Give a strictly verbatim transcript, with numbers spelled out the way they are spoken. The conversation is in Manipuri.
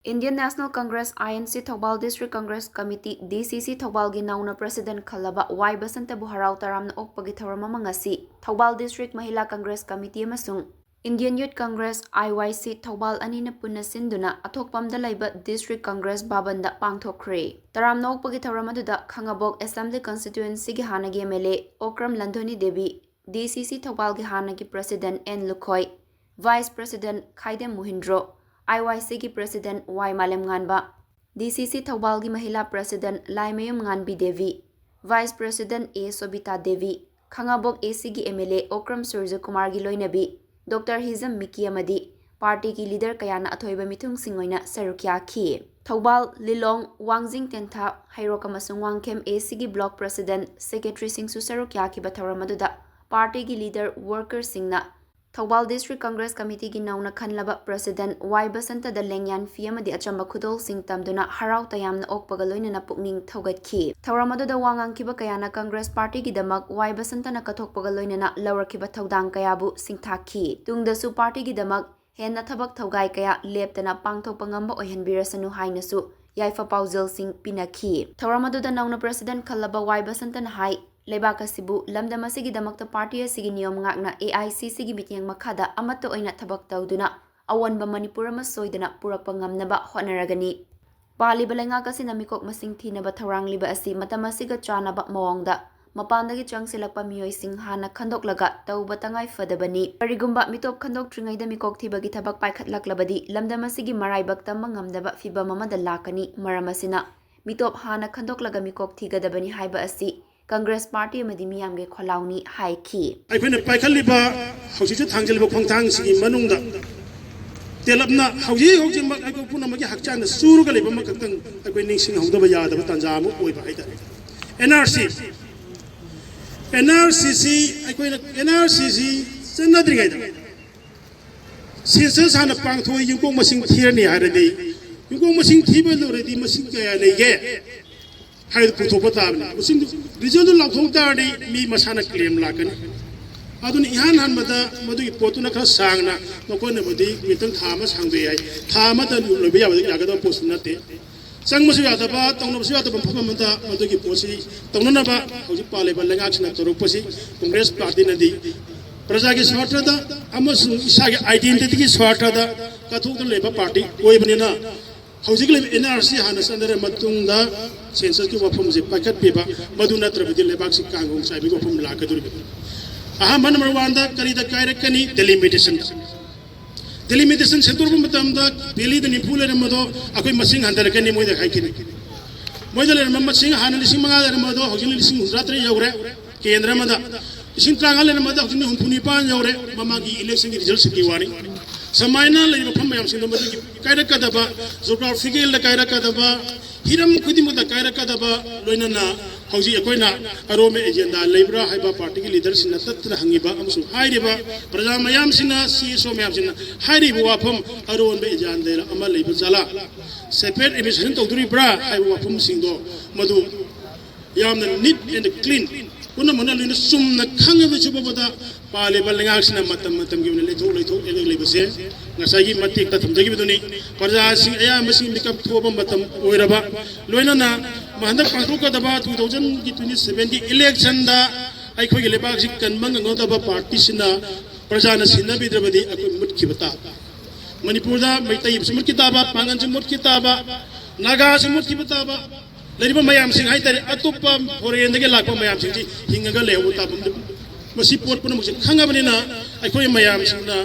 Indian National Congress, I N C, Thoubal District Congress Committee, D C C, ꯊꯧꯕꯥꯜꯒꯤ ꯅꯧꯅ President ꯈꯜꯂꯕ ꯋꯥꯏ ꯕꯁꯟꯇꯕꯨ ꯍꯔꯥꯎ ꯇꯌꯥꯝꯅ ꯑꯣꯛꯄꯒꯤ ꯊꯧꯔꯝ ꯑꯃ ꯉꯁꯤ Thoubal District Mahila Congress Committee ꯑꯃꯁꯨꯡ Indian Youth Congress, I Y C, Thoubal ꯑꯅꯤꯅ ꯄꯨꯟꯅ ꯁꯤꯟꯗꯨꯅ ꯑꯊꯣꯛꯄꯝꯗ ꯂꯩꯕ District Congress ꯚꯕꯟꯗ ꯄꯥꯡꯊꯣꯛꯈ꯭ꯔꯦ꯫ ꯇꯔꯥꯝꯅ ꯑꯣꯛꯄꯒꯤ ꯊꯧꯔꯝ ꯑꯗꯨꯗ ꯈꯥꯉꯕꯣꯛ Assembly Constituencyꯒꯤ ꯍꯥꯟꯅꯒꯤ M L A Okram ꯂꯟꯗꯣꯅꯤ Devi, D C C ꯊꯧꯕꯥꯜꯒꯤ ꯍꯥꯟꯅꯒꯤ President N Lukhoi, Vice President Khaidem ꯃꯨꯍꯤꯟꯗ꯭ꯔꯣ, I Y Cꯒꯤ President Y ꯃꯥꯂꯦꯝꯉꯥꯟꯕ, D C C ꯊꯧꯕꯥꯜꯒꯤ Mahila President Laimayum ꯉꯥꯟꯕꯤ Devi, Vice President A ꯁꯣꯕꯤꯇꯥ Devi, Khangabok A Cꯒꯤ M L A Okram ꯁꯨꯔꯖꯀꯨꯃꯥꯔꯒꯤ ꯂꯣꯏꯅꯕꯤ Doctor ꯍꯤꯖꯝ ꯃꯤꯀꯤ ꯑꯃꯗꯤ partyꯒꯤ leader ꯀꯌꯥꯅ ꯑꯊꯣꯏꯕ ꯃꯤꯊꯨꯡꯁꯤꯡ ꯑꯣꯏꯅ ꯁꯔꯨꯛ ꯌꯥꯈꯤ꯫ ꯊꯧꯕꯥꯜ, ꯂꯤꯂꯣꯡ, ꯋꯥꯡꯖꯤꯡ ꯇꯦꯟꯊꯥ, ꯍꯩꯔꯣꯛ ꯑꯃꯁꯨꯡ ꯋꯥꯡꯈꯦꯝ A Cꯒꯤ Block President, Secretaryꯁꯤꯡꯁꯨ ꯁꯔꯨꯛ ꯌꯥꯈꯤꯕ ꯊꯧꯔꯝ ꯑꯗꯨꯗ partyꯒꯤ leader, workerꯁꯤꯡꯅ ꯊꯧꯕꯥꯜ District Congress Committeeꯒꯤ ꯅꯧꯅ ꯈꯟꯂꯕ President ꯋꯥꯏ ꯕꯁꯟꯇꯗ ꯂꯦꯡꯌꯥꯟ ꯐꯤ ꯑꯃꯗꯤ ꯑꯆꯝꯕ ꯈꯨꯗꯣꯜꯁꯤꯡ ꯇꯝꯗꯨꯅ ꯍꯔꯥꯎ ꯇꯌꯥꯝꯅ ꯑꯣꯛꯄꯒ ꯂꯣꯏꯅꯅ ꯄꯨꯛꯅꯤꯡ ꯊꯧꯒꯠꯈꯤ꯫ ꯊꯧꯔꯝ ꯑꯗꯨꯗ ꯋꯥ ꯉꯥꯡꯈꯤꯕ ꯀꯌꯥꯅ Congress partyꯒꯤꯗꯃꯛ ꯋꯥꯏ ꯕꯁꯟꯇꯅ ꯀꯠꯊꯣꯛꯄꯒ ꯂꯣꯏꯅꯅ ꯂꯧꯔꯛꯈꯤꯕ ꯊꯧꯗꯥꯡ ꯀꯌꯥꯕꯨ ꯁꯤꯡꯊꯥꯈꯤ꯫ ꯇꯨꯡꯗꯁꯨ partyꯒꯤꯗꯃꯛ ꯍꯦꯟꯅ ꯊꯕꯛ ꯊꯧꯒꯥꯏ ꯀꯌꯥ ꯂꯦꯞꯇꯅ ꯄꯥꯡꯊꯣꯛꯄ ꯉꯝꯕ ꯑꯣꯏꯍꯟꯕꯤꯔꯁꯅꯨ ꯍꯥꯏꯅꯁꯨ ꯌꯥꯏꯐ ꯄꯥꯎꯖꯦꯜꯁꯤꯡ ꯄꯤꯅꯈꯤ꯫ ꯊꯧꯔꯝ ꯑꯗꯨꯗ ꯅꯧꯅ President ꯈꯜꯂꯕ ꯋꯥꯏ ꯕꯁꯟꯇꯅ ꯍꯥꯏ, ꯂꯩꯕꯥꯛ ꯑꯁꯤꯕꯨ ꯂꯝꯗꯝ ꯑꯁꯤꯒꯤꯗꯃꯛꯇ party ꯑꯁꯤꯒꯤ ꯅꯤꯌꯣꯝ ꯉꯥꯛꯅ A I C Cꯒꯤ ꯃꯤꯠꯌꯦꯡ ꯃꯈꯥꯗ ꯑꯃꯠꯇ ꯑꯣꯏꯅ ꯊꯕꯛ ꯇꯧꯗꯨꯅ ꯑꯑꯣꯟꯕ ꯃꯅꯤꯄꯨꯔ ꯑꯃ ꯁꯣꯏꯗꯅ ꯄꯨꯔꯛꯄ ꯉꯝꯅꯕ ꯍꯣꯠꯅꯔꯒꯅꯤ꯫ ꯄꯥꯜꯂꯤꯕ ꯂꯩꯉꯥꯛ ꯑꯁꯤꯅ ꯃꯤꯀꯣꯛ ꯃꯁꯤꯡ ꯊꯤꯅꯕ ꯊꯧꯔꯥꯡꯂꯤꯕ ꯑꯁꯤ ꯃꯇꯝ ꯑꯁꯤꯒ ꯆꯥꯟꯅꯕ ꯃꯑꯣꯡꯗ ꯃꯄꯥꯟꯗꯒꯤ ꯆꯪꯁꯤꯜꯂꯛꯄ ꯃꯤꯑꯣꯏꯁꯤꯡ ꯍꯥꯟꯅ ꯈꯟꯗꯣꯛꯂꯒ ꯇꯧꯕ ꯇꯉꯥꯏ ꯐꯗꯕꯅꯤ꯫ ꯀꯔꯤꯒꯨꯝꯕ ꯃꯤꯇꯣꯞ ꯈꯟꯗꯣꯛꯇ꯭ꯔꯤꯉꯩꯗ ꯃꯤꯀꯣꯛ ꯊꯤꯕꯒꯤ ꯊꯕꯛ ꯄꯥꯏꯈꯠꯂꯛꯂꯕꯗꯤ ꯂꯝꯗꯝ ꯑꯁꯤꯒꯤ ꯃꯔꯥꯏꯕꯛ ꯇꯝꯕ ꯉꯝꯗꯕ ꯐꯤꯚꯝ ꯑꯃꯗ ꯂꯥꯛꯀꯅꯤ꯫ ꯃꯔꯝ ꯑꯁꯤꯅ ꯃꯤꯇꯣꯞ ꯍꯥꯟꯅ ꯈꯟꯗꯣꯛꯂꯒ ꯃꯤꯀꯣꯛ ꯊꯤꯒꯗꯕꯅꯤ ꯍꯥꯏꯕ ꯑꯁꯤ Congress party ꯑꯃꯗꯤ ꯃꯤꯌꯥꯝꯒꯤ ꯈꯣꯜꯂꯥꯎꯅꯤ ꯍꯥꯏꯈꯤ꯫ ꯑꯩꯈꯣꯏꯅ ꯄꯥꯏꯈꯠꯂꯤꯕ, ꯍꯧꯖꯤꯛꯁꯨ ꯊꯥꯡꯖꯜꯂꯤꯕ ꯈꯣꯡꯊꯥꯡꯁꯤꯒꯤ ꯃꯅꯨꯡꯗ ꯇꯦꯂꯞꯅ ꯍꯧꯖꯤꯛ ꯍꯧꯖꯤꯛꯃꯛ ꯑꯩꯈꯣꯏ ꯄꯨꯝꯅꯃꯛꯀꯤ ꯍꯛꯆꯥꯡꯗ ꯆꯨꯔꯒ ꯂꯩꯕ ꯑꯃꯈꯛꯇꯪ ꯑꯩꯈꯣꯏ ꯅꯤꯡꯁꯤꯡꯍꯧꯗꯕ ꯌꯥꯗꯕ ꯇꯥꯟꯖꯥ ꯑꯃ ꯑꯣꯏꯕ ꯍꯥꯏꯇꯥꯔꯦ꯫ N R C, N R C C ꯑꯩꯈꯣꯏꯅ N R C C ꯆꯠꯅꯗ꯭ꯔꯤꯉꯩꯗ census ꯍꯥꯟꯅ ꯄꯥꯡꯊꯣꯛꯑ ꯌꯨꯝꯀꯣꯛ ꯃꯁꯤꯡ ꯊꯤꯔꯅꯤ ꯍꯥꯏꯔꯗꯤ, ꯌꯨꯝꯀꯣꯛ ꯃꯁꯤꯡ ꯊꯤꯕ ꯂꯣꯏꯔꯗꯤ ꯃꯁꯤꯡ ꯀꯌꯥ ꯂꯩꯒꯦ ꯍꯥꯏꯕꯗꯨ ꯄꯨꯊꯣꯛꯄ ꯇꯥꯕꯅꯤ꯫ ꯃꯁꯤꯡꯗꯨ, resultꯗꯨ ꯂꯥꯎꯊꯣꯛ ꯇꯥꯔꯗꯤ ꯃꯤ ꯃꯁꯥꯅ claim ꯂꯥꯛꯀꯅꯤ꯫ ꯑꯗꯨꯅ ꯏꯍꯥꯟ ꯍꯥꯟꯕꯗ ꯃꯗꯨꯒꯤ ꯄꯣꯠꯇꯨꯅ ꯈꯔ ꯁꯥꯡꯅ, ꯃꯈꯣꯏꯅꯕꯨꯗꯤ ꯃꯤꯇꯪ ꯊꯥ ꯑꯃ ꯁꯥꯡꯗꯣꯛꯑꯦ ꯍꯥꯏ, ꯊꯥ ꯑꯃꯗ ꯂꯣꯏꯕ ꯌꯥꯕ, ꯌꯥꯒꯗꯕ ꯄꯣꯠꯁꯨ ꯅꯠꯇꯦ꯫ ꯆꯪꯕꯁꯨ ꯌꯥꯗꯕ, ꯇꯧꯅꯕꯁꯨ ꯌꯥꯗꯕ ꯃꯐꯝ ꯑꯃꯗ ꯃꯗꯨꯒꯤ ꯄꯣꯠꯁꯤ ꯇꯧꯅꯅꯕ ꯍꯧꯖꯤꯛ ꯄꯥꯜꯂꯤꯕ ꯂꯩꯉꯥꯛꯁꯤꯅ ꯇꯧꯔꯛꯄꯁꯤ ꯀꯣꯡꯒ꯭ꯔꯦꯁ ꯄꯥꯔꯇꯤꯅꯗꯤ ꯄ꯭ꯔꯖꯥꯒꯤ ꯁ꯭ꯋꯥꯔꯊꯗ ꯑꯃꯁꯨꯡ ꯏꯁꯥꯒꯤ identityꯒꯤ ꯁ꯭ꯋꯥꯔꯊꯗ ꯀꯠꯊꯣꯛꯇꯨꯅ ꯂꯩꯕ ꯄꯥꯔꯇꯤ ꯑꯣꯏꯕꯅꯤꯅ ꯍꯧꯖꯤꯛ ꯂꯩꯕ NRC ꯍꯥꯟꯅ ꯆꯠꯅꯔ ꯃꯇꯨꯡꯗ censusꯀꯤ ꯋꯥꯐꯝꯁꯦ ꯄꯥꯏꯈꯠꯄꯤꯕ, ꯃꯗꯨ ꯅꯠꯇ꯭ꯔꯕꯗꯤ ꯂꯩꯕꯥꯛꯁꯤ ꯀꯥꯡꯒꯣꯡ ꯆꯥꯏꯕꯒꯤ ꯋꯥꯐꯝ ꯂꯥꯛꯀꯗꯧꯔꯤꯕꯅꯤ꯫ ꯑꯍꯥꯟꯕ number oneꯗ ꯀꯔꯤꯗ ꯀꯥꯏꯔꯛꯀꯅꯤ? Delimitationꯗ꯫ Delimitation ꯁꯦꯝꯗꯣꯔꯛꯄ ꯃꯇꯝꯗ valleyꯗ ꯅꯤꯐꯨ ꯂꯩꯔꯝꯕꯗꯣ ꯑꯩꯈꯣꯏ ꯃꯁꯤꯡ ꯍꯟꯊꯔꯛꯀꯅꯤ, ꯃꯣꯏꯗ ꯍꯥꯏꯈꯤꯅꯤ꯫ ꯃꯣꯏꯗ ꯂꯩꯔꯝꯕ ꯃꯁꯤꯡ ꯍꯥꯟꯅ ꯂꯤꯁꯤꯡ ꯃꯉꯥ ꯂꯩꯔꯝꯕꯗꯣ ꯍꯧꯖꯤꯛꯅ ꯂꯤꯁꯤꯡ ꯍꯨꯝꯐꯨꯇꯔꯥ ꯇꯔꯦꯠ ꯌꯧꯔꯦ꯫ ꯀꯦꯟꯗ꯭ꯔ ꯑꯃꯗ ꯂꯤꯁꯤꯡ ꯇꯔꯥꯃꯉꯥ ꯂꯩꯔꯝꯕꯗ ꯍꯧꯖꯤꯛꯅ ꯍꯨꯝꯐꯨ ꯅꯤꯄꯥꯟ ꯌꯧꯔꯦ꯫ ꯃꯃꯥꯡꯒꯤ electionꯒꯤ resultꯁꯤꯡꯒꯤ ꯋꯥꯅꯤ꯫ ꯁꯨꯃꯥꯏꯅ ꯂꯩꯔꯤꯕ ꯃꯐꯝ ꯃꯌꯥꯝꯁꯤꯡꯗꯣ ꯃꯗꯨꯒꯤ ꯀꯥꯏꯔꯛꯀꯗꯕ, geographicalꯗ ꯀꯥꯏꯔꯛꯀꯗꯕ, ꯍꯤꯔꯝ ꯈꯨꯗꯤꯡꯃꯛꯇ ꯀꯥꯏꯔꯛꯀꯗꯕ, ꯂꯣꯏꯅꯅ ꯍꯧꯖꯤꯛ ꯑꯩꯈꯣꯏꯅ ꯑꯔꯣꯟꯕ agenda ꯂꯩꯕ꯭ꯔꯥ ꯍꯥꯏꯕ partyꯒꯤ leaderꯁꯤꯡꯅ ꯇꯠꯇꯅ ꯍꯪꯉꯤꯕ ꯑꯃꯁꯨꯡ ꯍꯥꯏꯔꯤꯕ ꯄ꯭ꯔꯖꯥ ꯃꯌꯥꯝꯁꯤꯡꯅ, CSO ꯃꯌꯥꯝꯁꯤꯡꯅ ꯍꯥꯏꯔꯤꯕ ꯋꯥꯐꯝ ꯑꯔꯣꯟꯕ agenda ꯑꯃ ꯂꯩꯕ ꯖꯥꯠꯂꯥ, separate administration ꯇꯧꯗꯣꯔꯤꯕ꯭ꯔꯥ ꯍꯥꯏꯕ ꯋꯥꯐꯝꯁꯤꯡꯗꯣ ꯃꯗꯨ ꯌꯥꯝꯅ neat and clean, ꯄꯨꯝꯅꯃꯛꯅ ꯂꯣꯏꯅ ꯆꯨꯝꯅ ꯈꯪꯉꯕꯁꯨ ꯐꯥꯎꯕꯗ ꯄꯥꯜꯂꯤꯕ ꯂꯩꯉꯥꯛꯁꯤꯅ ꯃꯇꯝ ꯃꯇꯝꯒꯤ ꯑꯣꯏꯅ ꯂꯩꯊꯣꯛ ꯂꯩꯊꯣꯛ ꯂꯩꯕꯁꯦ ꯉꯁꯥꯏꯒꯤ ꯃꯇꯦꯛꯇ ꯊꯝꯖꯈꯤꯕꯗꯨꯅꯤ꯫ ꯄ꯭ꯔꯖꯥꯁꯤꯡ ꯑꯌꯥꯝꯕꯁꯤꯡ ꯃꯤꯀꯞ ꯊꯣꯛꯑꯕ ꯃꯇꯝ ꯑꯣꯏꯔꯕ, ꯂꯣꯏꯅꯅ ꯍꯟꯗꯛ ꯄꯥꯡꯊꯣꯛꯀꯗꯕ two thousandꯒꯤ twenty sevenꯒꯤ electionꯗ ꯑꯩꯈꯣꯏꯒꯤ ꯂꯩꯕꯥꯛꯁꯤ ꯀꯟꯕ ꯉꯝꯒꯗꯕ partyꯁꯤꯅ ꯄ꯭ꯔꯖꯥꯅ ꯁꯤꯟꯅꯕꯤꯗ꯭ꯔꯕꯗꯤ ꯑꯩꯈꯣꯏ ꯃꯨꯠꯈꯤꯕ ꯇꯥꯕ꯫ ꯃꯅꯤꯄꯨꯔꯗ ꯃꯩꯇꯩꯁꯨ ꯃꯨꯠꯈꯤ ꯇꯥꯕ, ꯄꯥꯡꯒꯜꯁꯨ ꯃꯨꯠꯈꯤ ꯇꯥꯕ, ꯅꯥꯒꯥꯁꯨ ꯃꯨꯠꯈꯤꯕ ꯇꯥꯕ, ꯂꯩꯔꯤꯕ ꯃꯌꯥꯝꯁꯤꯡ ꯍꯥꯏꯇꯥꯔꯦ, ꯑꯇꯣꯞꯄ foreignꯗꯒꯤ ꯂꯥꯛꯄ ꯃꯌꯥꯝꯁꯤꯡꯁꯤ ꯍꯤꯡꯉꯒ ꯂꯩꯍꯧꯕ ꯇꯥꯕ꯫ ꯃꯁꯤ ꯄꯣꯠ ꯄꯨꯝꯅꯃꯛꯁꯦ ꯈꯪꯉꯕꯅꯤꯅ ꯑꯩꯈꯣꯏ ꯃꯌꯥꯝꯁꯤꯡꯅ